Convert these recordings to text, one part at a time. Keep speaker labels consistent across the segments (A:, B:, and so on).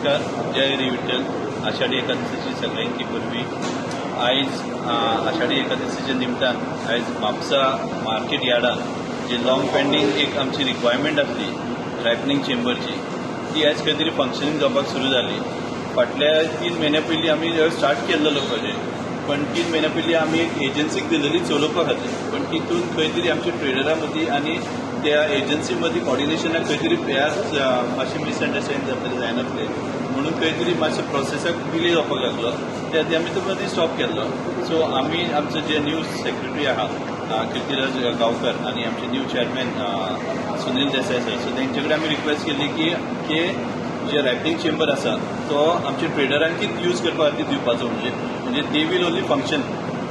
A: नमस्कार, जय हरी विठ्ठल. आषाढी एकादशीची सगळ्यांकी परबी. आयज आषाढी एकादशीच्या निमतान आयज म्हापसा मार्केट यार्डान जे लॉंग पेंडींग एक आमची रिक्वायरमेंट आसली रायपनींग चेंबरची, ती आयज खंय तरी फंक्शनींग जावपाक सुरू जाली. फाटल्या 3 म्हयन्या पयलीं आमी स्टार्ट केल्लो प्रोजेक्ट, पण 3 म्हयन्या पयलीं आमी एक एजन्सीक दिलेली चलोवपा खातीर. पण तितून खंय तरी आमच्या ट्रेडरा मदीं आनी त्या एजन्सी मदीं कॉर्डिनेशनाक खंय तरी ह्या मातशें मिसअंडरस्टँड जातलें जायनासलें म्हणून खंय तरी मातशें प्रोसेसाक डिले जावपाक लागलो. त्या खातीर आमी तो मदीं स्टॉप केल्लो. सो आमी आमचो जे न्यू सेक्रेटरी आहा किर्तिराज गांवकर आनी आमचे new chairman Sunil Desai sir, so तेंचे कडेन आमी रिक्वेस्ट केली की जे रायपनींग चेंबर आसा तो आमच्या ट्रेडरांकीच यूज करपा खातीर दिवपाचो. म्हणजे they will only function.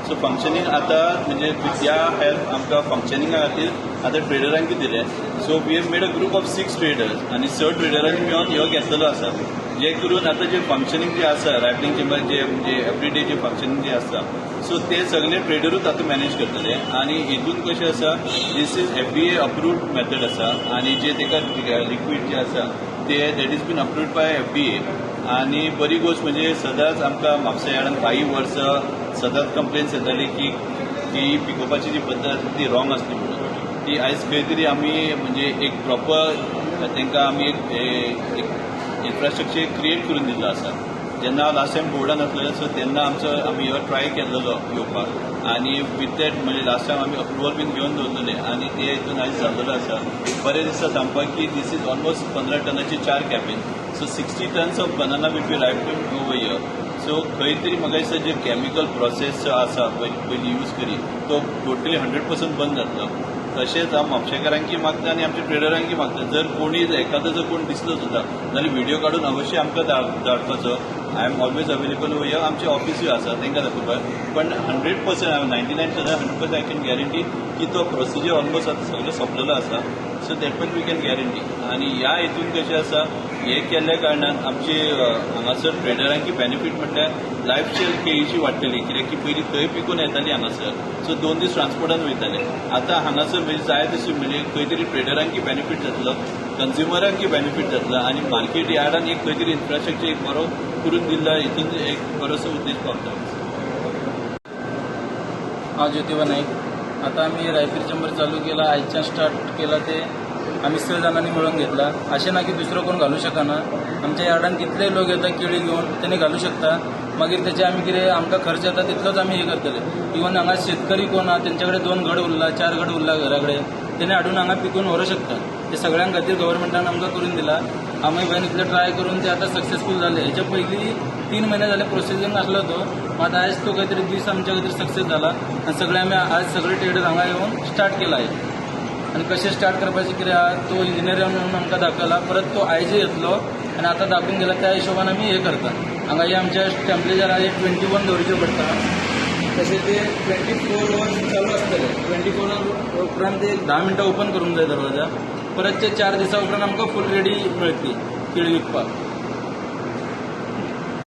A: So functioning आतां म्हणजे विथ ह्या हेल्प आमकां फंक्शनिंगा खातीर आतां ट्रेडरांक दिले. So we have made a group of six traders आनी स ट्रेडरांनी मेळून ह्यो घेतलेलो आसा, जे करून आतां जे फंक्शनींग जे आसा रायपनींग चेंबर जे, म्हणजे एवरीडे जे फंक्शनींग जे आसा, सो ते सगळे ट्रेडरूच आतां मॅनेज करतले. आनी हितून कशें आसा, this is FDA approved method आसा आनी जे तेका लिक्वीड जे आसा ते that is been approved by FDA. आनी बरी गोश्ट म्हणजे सदांच आमकां म्हापसा यार्डान काही वर्सां सदांच कंप्लेन्स येताली की ती पिकोवपाची जी पद्दत आसा ती रॉंग आसली म्हणून. ती आयज खंय तरी आमी म्हणजे एक प्रॉपर तांकां आमी एक इन्फ्रास्ट्रक्चर क्रिएट करून दिल्लो आसा. जेन्ना हांव लास्ट टायम बोर्डान आसलेलो, सो तेन्ना आमचो आमी हो ट्राय केल्लो येवपाक आनी विथ that म्हणजे लास्ट टायम आमी अप्रुवल बीन घेवन दवरलेले आनी ते हितून आयज जाल्लेलो आसा. बरें दिसता सांगपाक की this is almost 15 टनाचे चार cabin, so 60 tons of banana will be ripen over here. So खंय तरी म्हाका दिसता जे केमिकल प्रोसेस आसा पयलीं पयलीं यूज करी तो टोटली 100% बंद जातलो. तशेंच हांव म्हापशेकारांकी मागता आनी आमच्या ट्रेडरांकी मागता, जर कोणी एखादो जर कोण दिसलो सुद्दां जाल्यार व्हिडिओ काडून अवश्य आमकां धाडपाचो. I am always available here. आमचे ऑफिसूय आसा, तांकां दाखोवपाक. पण 100%, 99%, 100% I can guarantee की तो प्रोसिजर ऑलमोस्ट आतां सगळो सोंपलेलो आसा. So that पण we can guarantee. आनी ह्या हितून कशें आसा, हे केल्ल्या कारणान आमची हांगासर ट्रेडरांकी बेनिफीट म्हटल्यार लायफ स्टायल केळीची वाडटली, कित्याक की पयलीं थंय पिकून येताली हांगासर, सो 2 दीस ट्रान्सपोर्टान वयताले. आतां हांगासर म्हणजे जाय तशी, म्हणजे खंय तरी ट्रेडरांकी बेनिफीट जातलो, कंज्युमरांकी बेनिफीट जातलो आनी मार्केट यार्डान एक खंय तरी इन्फ्रास्ट्रक्चर एक बरो करून दिल्लो, हितून एक बरोसो उद्देश पावता.
B: हांव ज्योतिबा नाईक. आता आम्ही रायपीर चेंबर चालू केला, आयच्यान स्टार्ट केला. ते आमी स जाणांनी मिळून घेतला. अशें ना की दुसरो कोण घालूं शकना. आमच्या यार्डान कितले लोक येता केळी घेवन, तेणी घालूं शकता. मागीर तेचे आमी कितें आमकां खर्च येता तितलोच आमी हे करतले. इवन हांगा शेतकरी कोण आहा, तेंचे कडेन दोन घड उरला, चार घड उरला घरा कडेन, तेणे हाडून हांगा पिकून व्हरूं शकता. ते सगळ्यां खातीर गव्हर्मेंटान आमकां करून दिला. आमी भायन इतले ट्राय करून ते आतां सक्सेसफूल जाले. हेच्या पयलीं 3 म्हयने जाले प्रोसिजींग आसलो तो, मात आयज तो खंय तरी दीस आमच्या खातीर सक्सेस जाला आनी सगळे आमी आज सगळे ट्रेडर हांगा येवन स्टार्ट केला आहे. आनी कशें स्टार्ट करपाचें कितें आहा, तो इंजिनियर येवन आमकां दाखयला. परत तो आयजय येतलो आनी आतां दाखोवन गेला, त्या हिशोबान आमी हे करता. हांगा हे आमच्या टेम्परेचर आहे 21 दवरचें पडटा. तशें ते 24 वर्स चालू आसतले. 24 उपरांत ते 10 मिनटां ओपन करूंक जाय दरवाजा. परत ते 4 दिसां उपरांत आमकां फूल रेडी मेळटली केळी विकपाक.